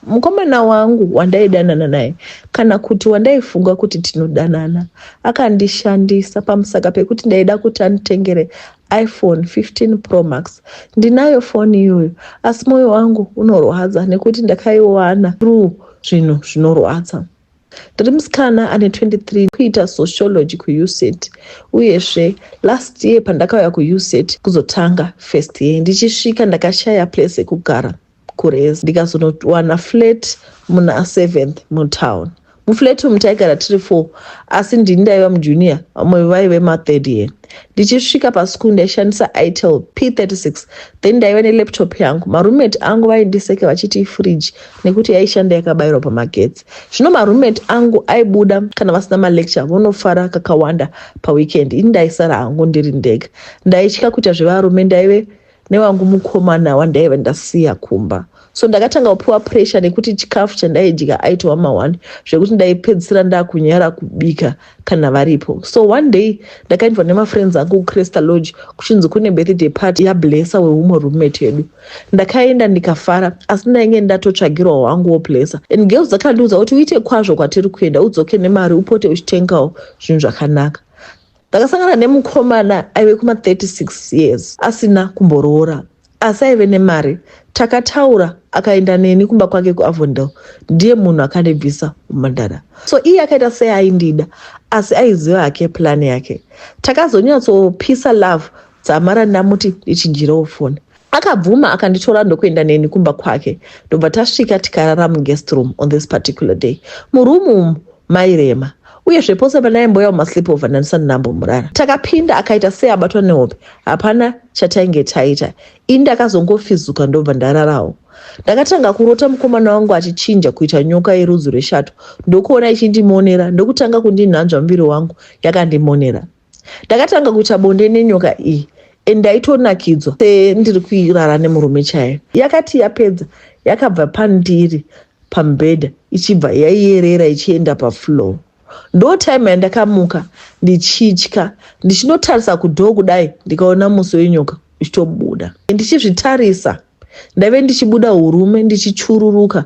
Mukomana wangu wandaidanana naye, kana kuti wandaifunga kuti tinodanana, akandishandisa pamusaka pekuti ndaida kuti anditengere iPhone 15 Pro Max. Ndinayo foni iyoyo, asi mwoyo wangu unorwadza nekuti ndakaiwana through zvinhu zvinorwadza. Ndiri musikana ane 23, kuita sociology kuUCT. Uyezve last year pandakauya kuUCT kuzotanga first year, ndichisvika ndakashaya place yekugara kuRes, ndikazonowana flat muna 7th mutown. Muflat umu taigara tiri four, asi ndini ndaiva mujunior, vamwe vaive mathird year. Ndichisvika paschool ndaishandisa Itel P36, then ndaiva nelaptop yangu. Maroommate angu vaindiseka vachiti ifridge nekuti yaishanda yakabayirwa pamagetsi. Zvino maroommate angu aibuda kana vasina malecture, vonofara kakawanda paweekend. Ini ndaisara hangu ndiri ndega. Ndaitya kuita zvevarume. Ndaive newangu mukomana wandaiva ndasiya kumba, so ndakatanga kupiwa pressure nekuti chikafu chandaidya aitova ma1, zvekuti ndaipedzisira ndakunyara kubika kana varipo. So one day ndakaendwa nemafriends angu kuCresta Lodge, kuchinzi kune birthday party yaBlesser weumwe roommate yedu. Ndakaenda ndikafara, asi ndainge ndatotsvagirwa wangu woBlesser, and girls dzakandiudza kuti uite kwazvo kwatiri kuenda, udzoke nemari, upote uchitengawo zvinhu zvakanaka. Ndakasangana nemukomana aive kuma36 years, asina kumboroora, asi aive nemari. Takataura, akaenda neni kumba kwake kuAvondale. Ndiye munhu akandibvisa mumhandara. So iye akaita sei aindida, asi aiziva hake plan yake. Takazonyatsopisa love dzamara ndamuti ndichinjirewo foni. Akabvuma, akanditora ndokuenda neni kumba kwake. Ndobva tasvika, tikarara muguest room. On this particular day, murumu umu mairema, uyezve pose pandaimboya mumasleepover ndandisati ndambomurara. Takapinda, akaita sei abatwa nehope. Hapana chatainge taita. Ini ndakazongofizuka, ndobva ndararawo. Ndakatanga kurota mukomana wangu achichinja kuita nyoka yerudzi rweshato, ndokuona ichindimonera, ndokutanga kundinhanzva muviri wangu yakandimonera. Ndakatanga kuita bonde nenyoka iyi and ndaitonakidzwa sendiri kuirara nemurume chaiyo. Yakati yapedza, yakabva pandiri pamubhedha, ichibva yaiyerera ichienda pafloor. Ndo time yandakamuka ndichitya, ndichinotarisa kudoor kudai, ndikaona musi wenyoka uchitobuda. Ndichizvitarisa, ndaive ndichibuda urume, ndichichururuka.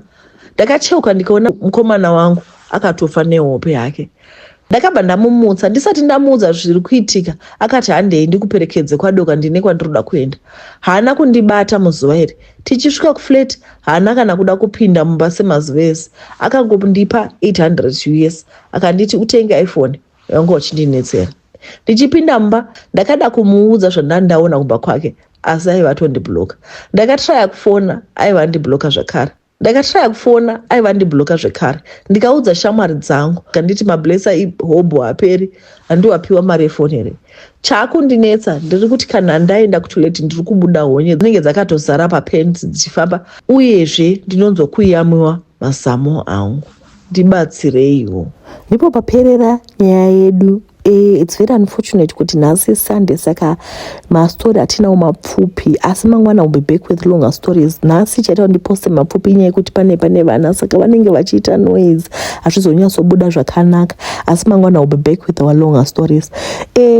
Ndakacheuka, ndikaona mukomana wangu akatofa nehope yake. Ndakabva ndamumutsa. Ndisati ndamuudza zviri kuitika, akati, "Handei ndikuperekedze kwadoka, ndine kwandiroda kuenda." Haana kundibata muzuva iri. Tichisvika kuflat, haana kana kuda kupinda mumba semazuva ese. Akangondipa 800 US, akanditi, "Utenge iPhone yanga uchindinetsera." Ndichipinda mumba, ndakada kumuudza zvandandaona kumba kwake, asi aiva atondibloka. Ndakatraya kufona, aiva andibloka zvakare. Ndakatraya kufona, aiva andibloka zvekare. Ndikaudza shamwari dzangu, kanditi mablesser ihobho, haperi, handiwapiwa mari yefoni here? Chaakundinetsa, ndiri kuti kana ndaenda kutoilet, ndiri kubuda honye dzinenge dzakatozara papants dzichifamba. Uyezve ndinonzwa kuyamwiwa mazamo angu. Ndibatsireiwo. Ndipo paperera nyaya yedu. It's very unfortunate kuti nhasi Sunday, saka mastori atinawo mapfupi, asi mangwana will be back with longer stories. Nhasi chaita ndiposte mapfupi inyaya yekuti pane vana, saka vanenge vachiita noise, hazvizonyatsobuda zvakanaka, asi mangwana will be back with our longer stories.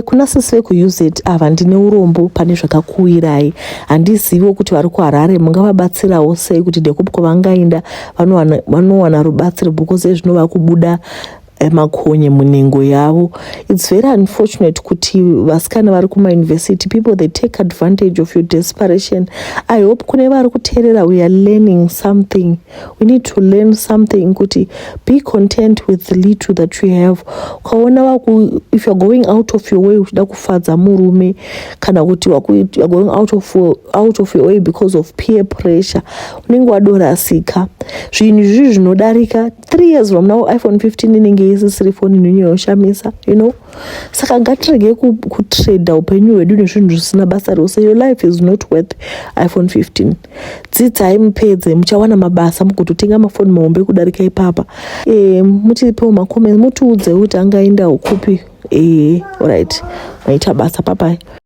Kuna sisi vekuUZ ava, ndine urombo pane zvakakuwirai. Handiziviwo kuti vari kuHarare mungavabatsirawo sei, kuti ndekupi kwavangaenda vanowana rubatsiro, because ezvino vakubuda makonye munhengo yavo. It's very unfortunate kuti vasikana vari kumauniversity, people, they take advantage of your desperation. I hope kune vari kuteerera, we are learning something. We need to learn something kuti be content with the little that you have. Ukaona waku, if you are going out of your way uchida kufadza murume, kana kuti you are going out of your way because of peer pressure, unenge wadorasika. Zvinhu izvizvi zvinodarika. 3 years from now, iPhone 15 inenge isisiri foni inonyanyoshamisa. Saka ngatirege kutrada upenyu hwedu nezvinhu zvisina basa rose. Your life is not worth iPhone 15. Dzidzai mupedze, muchawana mabasa, mugototenga mafoni mahombe kudarika ipapa. Mutipewo macomments, mutiudze kuti angaendawo kupi. Alright, maita basa, papai.